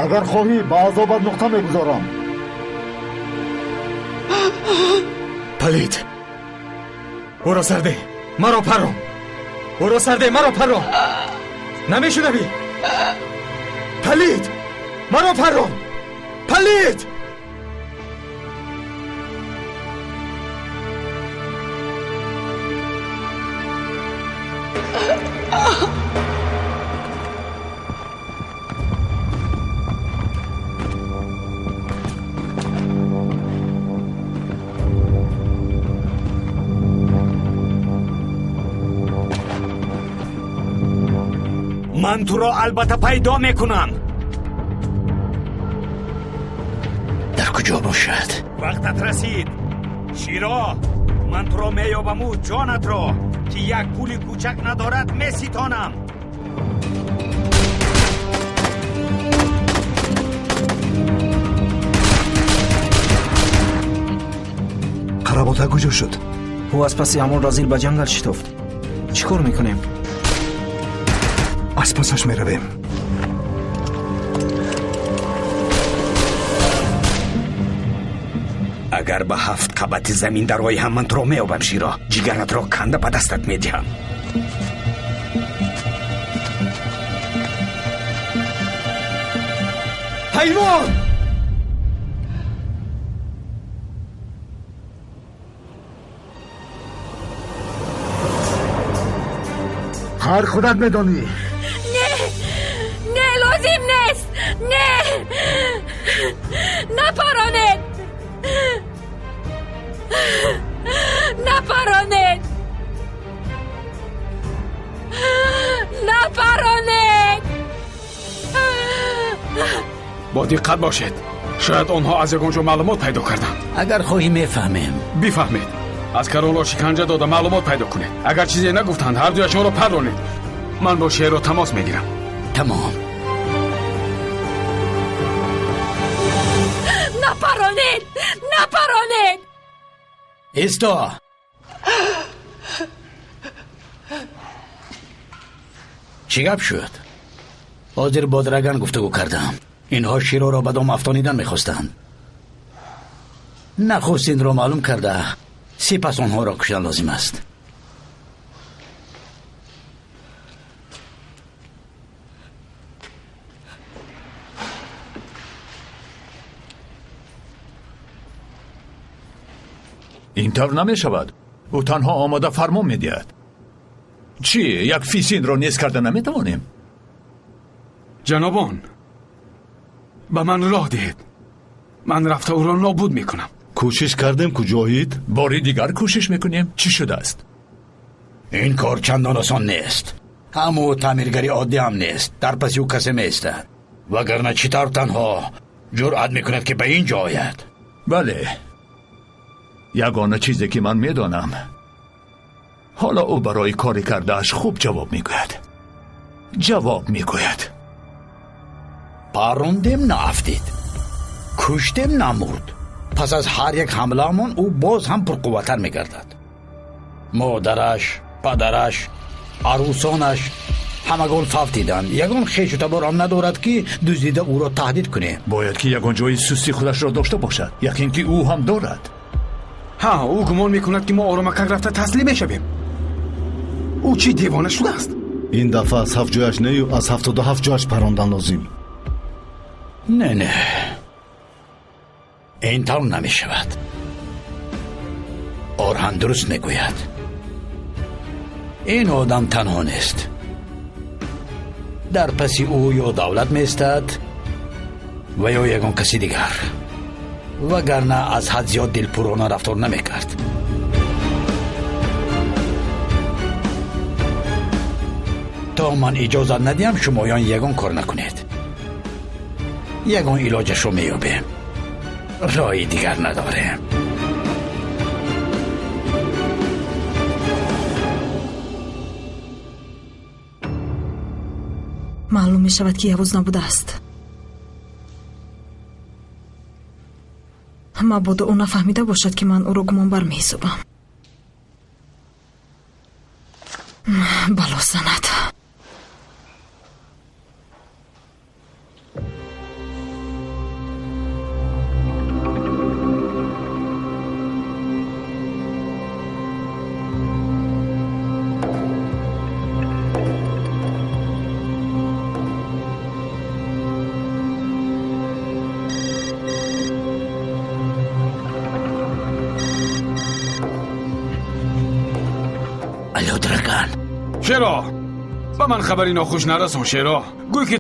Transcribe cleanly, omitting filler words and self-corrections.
Агар хоҳӣ ба азобат нуқта мегузорам. Палид, ӯро сарде, маро паррон. Ӯро сарде, маро паррон. Намешунавӣ? Палид, маро паррон. Палид! Ман туро албатта пайдо мекунам. Дар куҷо бошад? Вақтат расид. Широ, ман туро меёбаму ҷонатро, ки як пули кӯчак надорад, меситонам. Қаработа куҷо шуд? Ӯ аз паси ҳамон разил ба ҷангал шитофт. Чӣ кор мекунем? Аз пасаш меравем. Агар ба 7 қабати замин дарои ҳам ман туро меёбам, Широ. Ҷигаратро канда ба дастат медиҳам. Ҳайвон! Ҳар худат медонӣ. Не, не, лозим нест. Не, напаронед, напаронед, напаронед. Бо диққат бошед. Шояд онҳо аз ягон ҷо маълумот пайдо карданд. Агар хоҳӣ мефаҳмем. Бифаҳмед. Аскаронро шиканҷа дода маълумот пайдо кунед. Агар чизе нагуфтанд, ҳар дуяшонро парронед. Ман бо Шеро тамос мегирам. Тамом. Напаронед, напаронед. Исто. Чӣ гап шуд? Ҳозир бо Драган гуфтугӯ кардам. Инҳо Широро ба дом афтонидан мехостанд. Нахуст инро маълум карда, сипас онҳоро куштан лозим аст. Ин тавр намешавад. Ӯ танҳо омода фармон медиҳад. Чӣ, як фисинро нез карда наметавонем? Ҷанобон, ба ман роҳ диҳед. Ман рафта ӯро нобуд мекунам. Кӯшиш кардем ку, Ҷоҳид? Бори дигар кӯшиш мекунем. Чӣ шудааст? Ин кор чандон осон нест. Ҳам ӯ таъмиргари оддӣ ҳам нест. Дар паси ӯ касе меистад. Вагарна чӣ тавр танҳо ҷуръат мекунад, ки ба ин ҷо ояд? Бале, ягона чизе ки ман медонам, ҳоло ӯ барои кори кардааш хуб ҷавоб мегӯяд. Ҷавоб мегӯяд. Паррондем наафтид, куштем намурд. Пас аз ҳар як ҳамлаамон ӯ боз ҳам пурқувваттар мегардад. Модараш, падараш, арӯсонаш ҳамагон фавтиданд. Ягон хешу табор ҳам надорад, ки дуздида ӯро таҳдид кунем. Бояд ки ягон ҷои сусти худашро дошта бошад. Яқин ки ӯ ҳам дорад. Ҳа, ӯ гумон мекунад, ки мо оромакак рафта таслим мешавем. Ӯ чӣ девона шудааст? Ин дафъа аз 7 ҷояш нею аз 77 ҷояш парондан лозим. Не, не, ин тавр намешавад. Орҳан дуруст мегӯяд. Ин одам танҳо нест. Дар паси ӯ ё давлат меистад ва ё ягон каси дигар. Вагарна аз ҳад зиёд дилпурона рафтор намекард. То ман иҷозат надиҳам, шумоён ягон кор накунед. Ягон илоҷашро меёбем. Роҳи дигар надорем. Маълум мешавад, ки Явуз набудааст. Мабодо ӯ нафаҳмида бошад, ки ман ӯро гумонбар меҳисобам. Бало занад. Драган. Шеро, ба ман хабари нохуш нарасон, Шеро. Гӯй ки